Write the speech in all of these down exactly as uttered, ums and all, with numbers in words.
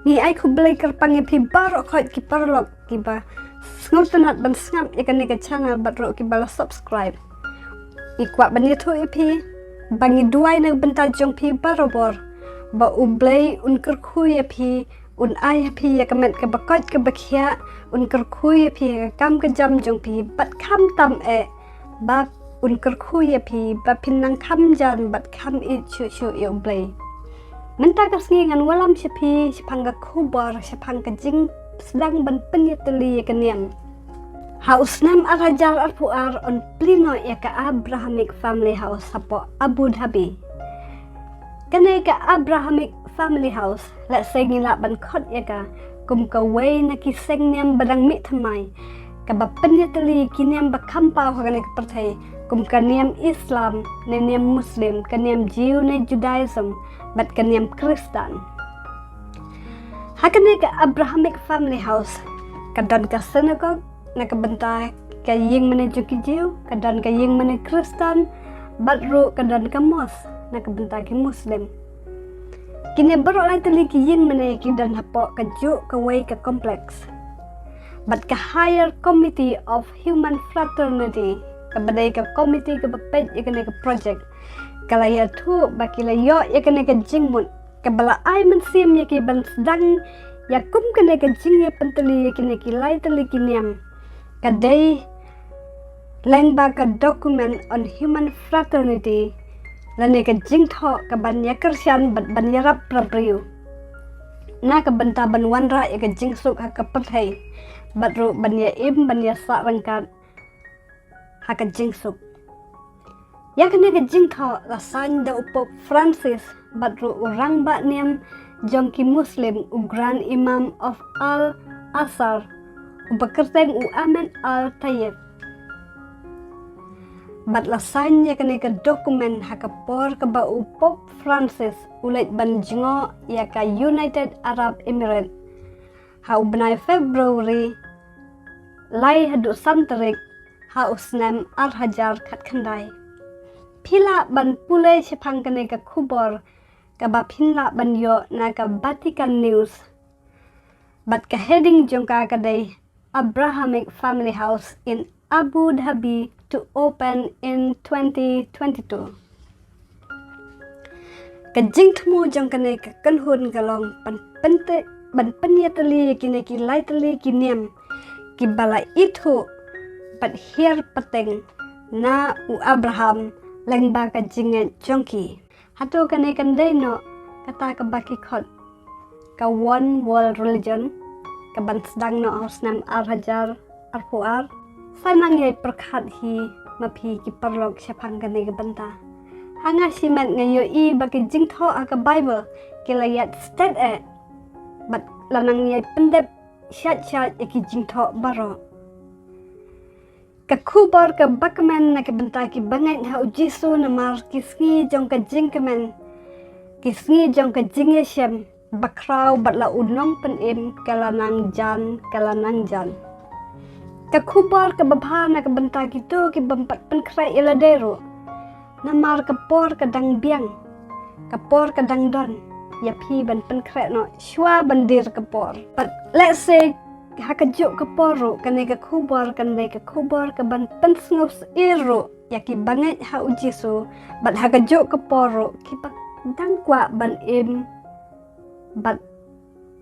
Ngi ai khublei kyrpang ïa phi baroh khoit ki paralok kiba sngewtynnat ban sngap ïa kane ka channel bad ruh kiba la subscribe. Ngi kwah ban ïathuh ïa phi ba ngi duwai na ka bynta jong phi barabor, ba U Blei un kyrkhu ïa phi, un ai ïa phi ïa ka met kaba koit kaba khiah, un kyrkhu ïa phi ïa ka kam ka jam jong phi bad khamtam eh ba un kyrkhu ïa phi ba phin nang kham jan bad kham ïeit shuh shuh ïa U Blei. Mynta ka sngi ngan wallam sha phi shaphang ka khubor, shaphang ka jingsdang ban pynïatylli ïa ka niam. Ha u snem ar hajar arphew ar yn plie noh ïa ka Abrahamic Family House hapoh Abu Dhabi. Kane ka Abrahamic Family House, lehse ngi lah ban khot ïa ka kum kawei na ki seng niam ba dang mih thymmai, kaba pynïatylli ki niam ba kham paw ha kane ka pyrthei, kum ka niam Islam ne niam Muslim, ka niam Jew ne Judaism, bad ka niam Khristan. Ha kane ka Abrahamic Family House ka don ka synagogue na ka bynta ka ïingmane jong ki Jew, ka don ka ïingmane Khristan, bad ruh ka don ka mosque na ka bynta ki Muslim. Kine baroh lai tylli ki ïingmane ki don hapoh kajuh kawei ka complex. Bad ka Higher Committee of Human Fraternity, kaba dei ka komiti kaba peit ïa kane ka project, ka la ïathuh ba ki la ïoh ïa kane ka jingmut kaba la ai mynsiem ïa ki ban sdang ïa kum kane ka jingïapyntylli ïa kine ki lai tylli ki niam, ka dei lyngba ka Document on Human Fraternity, lane ka jingthoh kaban ïakyrshan bad ban ïarap para briew na ka bynta ban wanrah ïa ka jingsuk ha ka pyrthei, bad ruh ban ïa im ban ïa sah ryngkat ha ka jingsuk. Ïa kane ka jingthoh la sign da u Pope Francis bad ruh u rangbah niam jong ki Muslim, u Grand Imam of Al Azhar, uba kyrteng u Ahmed Al Tayeb. Bad la sign ïa kane ka document ha ka por kaba u Pope Francis u leit ban jngoh ïa ka United Arab Emirates ha u bnai February lai haduh san tarik ha u snem ar hajar khatkhyndai. Phi lah ban pule shaphang kane ka khubor kaba phin lah ban ïoh na ka Vatican News. Bad ka heading jong ka ka dei Abrahamic Family House in Abu Dhabi to open in twenty twenty-two. Ka jingthmu jong kane ka kynhun ka long ban pynte, ban pynïatylli ïa kine ki lai tylli ki niam kiba la ithuh bad hiar pateng na u Abraham lyngba ka jingngeit jong ki. Hato kane kan dei noh kata kaba ki khot ka One World Religion kaban sdang noh ha u snem ar hajar arphew ar? Sa nang ïai pyrkhat hi ma phi ki paralok shaphang kane ka bynta. Ha nga shimet nga ïohi ba ki jingthoh ha ka Bible ki la ïaid stet eh bad la nang ïai pyndep shait shait ïa ki jingthoh baroh. Ka khubor kaba kmen na ka bynta ki bangeit ha u Jisu namar ki sngi jong ka jingkmen, ki sngi jong ka jingïashem bakhraw bad la u Nongpynim ka la nang jan, ka la nang jan. Ka khubor kaba bha na ka bynta kito ki bym pat pynkhreh ïa lade ruh, namar ka por ka dang biang, ka por ka dang don ïa phi ban pynkhreh noh shuwa ban dier ka por. Bad lehse ha kajuh ka por ruh kane ka khubor kan dei ka khubor kaban pynsngewsih ruh ïa ki bangeit ha u Jisu, bad ha kajuh ka por ruh kiba dang kwah ban im bad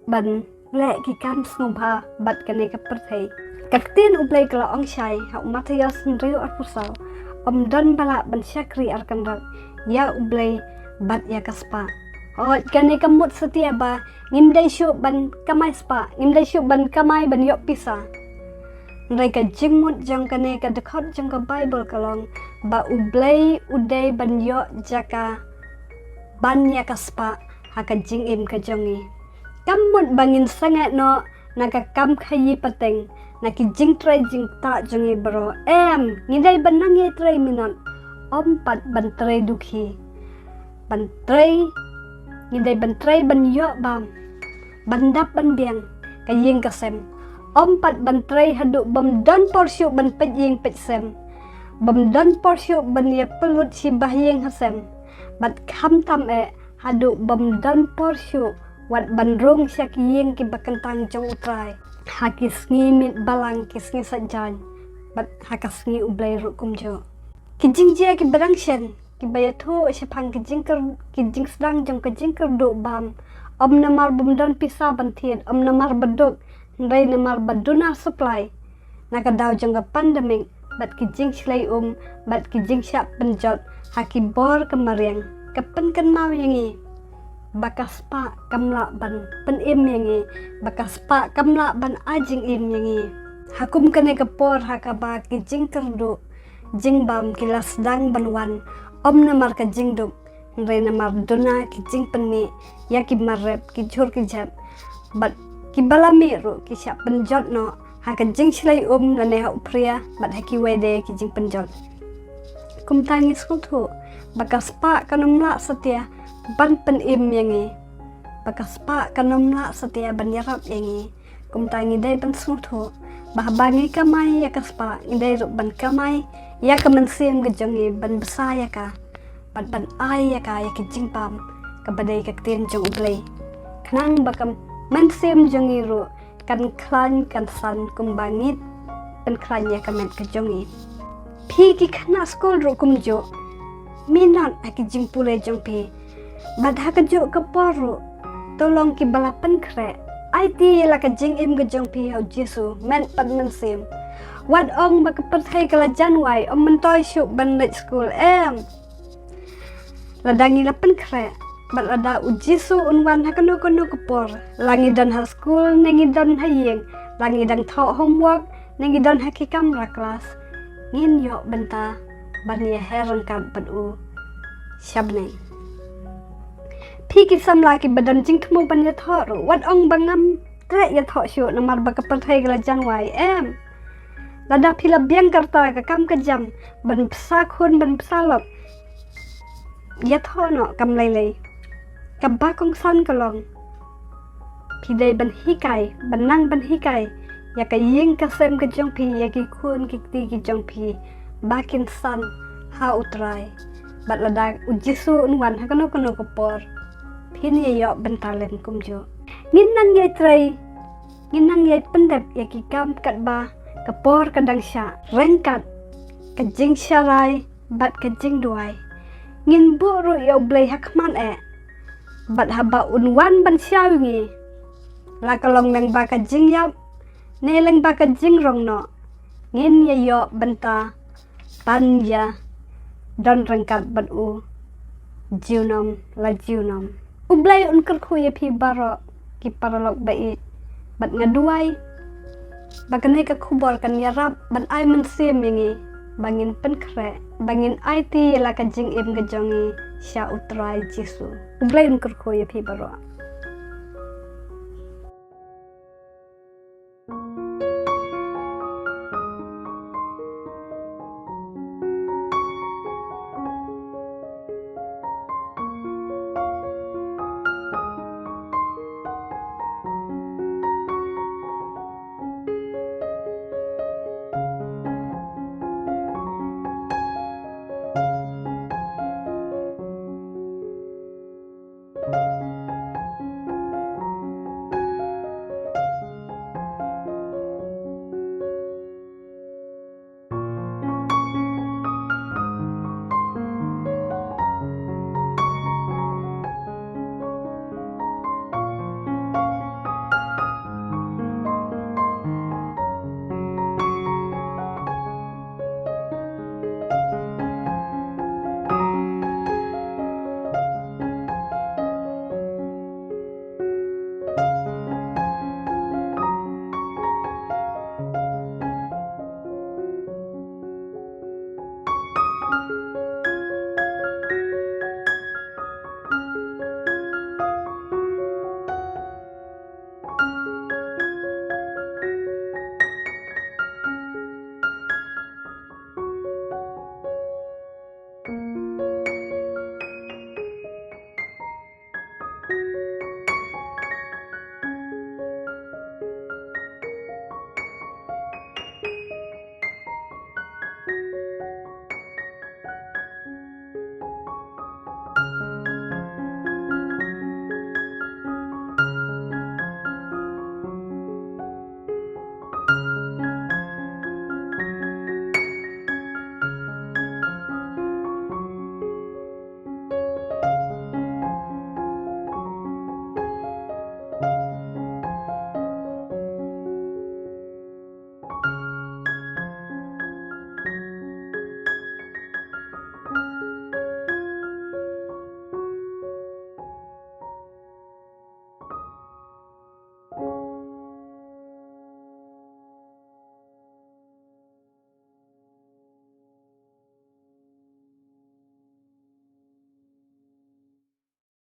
ban leh ki kam sngewbha bad kane ka pyrthei. Ka ktien U Blei ka la ong shai ha u Mathaios hynriew arphew saw: Ym don ba lah ban shakri ar kynrad, ïa U Blei bad ïa ka spah. Hooid, kane ka mut satia ba ngim dei shuh ban kamai spah, ngim dei shuh ban kamai ban ïoh pisa. Hynrei ka jingmut jong kane ka dkhot jong ka Bible ka long ba U Blei u dei ban ïoh jaka ban ïa ka spah ha ka jingim ka jong ngi. Kam mut ba ngin sangeh noh na ka kam khaïi pateng, na ki jingtrei jingktah jong ngi baroh. Em, ngi dei ban nang ïai trei minot, ym pat ban trei dukhi. Ban trei, ngi dei ban trei ban ïoh bam, ban dap ban biang ka ïing ka sem. Ym pat ban trei haduh bym don por shuh ban peit ïing peit sem, bym don por shuh ban ïa pynlut shi bah ïing ha sem, bad khamtam eh haduh bym don por shuh wat ban rung sha ki ïing kiba kyntang jong U Trai ha ki sngi miet balang, ki sngi sait jaiñ, bad ha ka sngi U Blei ruh kumjuh. Ki jingjia kiba dang shen kiba ïathuh shaphang ki jingkyrduh, ki jingsdang jong ka jingkyrduh bam, ym namar bym don pisa ban thied, ym namar ba duk, hynrei namar ba duna supply na ka daw jong ka pandemic, bad ki jingshlei um, bad ki jingshah pynjot ha ki bor ka mariang, ka pynkynmaw ïa ngi ba ka spah kam lah ban pynim ïa ngi, ba ka spah kam lah ban ai jingim ïa ngi. Ha kum kane ka por ha kaba ki jingkyrduh jingbam ki la sdang ban wan, ym namar ka jingduk, hynrei namar duna ki jingpynmih ïa ki mar rep, ki jhur ki jhep, bad kiba la mih ruh ki shah pynjot noh ha ka jingshlei um lane ha u phria bad ha kiwei de ki jingpynjot. Kumta ngi sngewthuh ba ka spah kan ym lah satia ban pynim ïa ngi, ba ka spah kan ym lah satia ban ïarap ïa ngi. Kumta ngi dei ban sngewthuh ba haba ngi kamai ïa ka spah, ngi dei ruh ban kamai ïa ka mynsiem ka jong ngi, ban bsa ïa ka bad ban ai ïa ka ïa ki jingbam kaba dei ka ktien jong U Blei, khnang ba ka mynsiem jong ngi ruh kan khlaiñ kan san kumba ngi pynkhlaiñ ïa ka met ka jong ngi. Phi ki khynnah skul ruh kumjuh, minot ha ki jingpule jong phi, bad ha kajuh ka por ruh to long kiba la pynkhreh. Aiti ïa la ka jingim ka jong phi ha U Jisu, met bad mynsiem. Wat ong ba ka pyrthei ka la jan wai, ym myntoi shuh ban leit skul, em. Lada ngi la pynkhreh, bad lada U Jisu un wan ha kano kano ka por, la ngi don ha skul ne ngi don ha ïing, la ngi dang thoh homework ne ngi don ha ki kamra klas, ngin ïoh bynta ban ïaher ryngkat bad u sha bneng. Phi ki samla kiba don jingthmu ban ïathoh ruh, wat ong ba ngam treh ïathoh shuh namar ba ka pyrthei ka la jan wai, em. Lada phi la biang ka rta, ka kam ka jam ban bsa khun, ban bsa lok, ïathoh noh, kam lei lei. Kaba kongsan ka long, phi dei ban hikai, ban nang ban hikai ïa ka ïing ka sem ka jong phi, ïa ki khun ki kti ki jong phi, ba kin san ha U Trai. Bad lada U Jisu un wan ha kano kano ka por, phin ïa ïoh bynta lem kumjuh. Ngin nang ïai trei, ngin nang ïai pyndep ïa ki kam katba ka por ka dang shah, ryngkat ka jingsharai bad ka jingduwai. Ngin buh ruh ïa U Blei ha khmat eh, bad haba un wan ban shaw ïa ngi, la ka long lyngba ka jingïap ne lyngba ka jingrong noh, ngin ïa ïoh bynta ban ïa don ryngkat bad u junom la junom. U Blei un kyrkhu ïa phi baroh ki paralok ba ïeit, bad nga duwai ba kane ka khubor kan ïarap ban ai mynsiem ïa ngi, ba ngin pynkhreh, ba ngin aiti ïa la ka jingim ka jong ngi sha U Trai Jisu. U Blei un kyrkhu ïa phi baroh.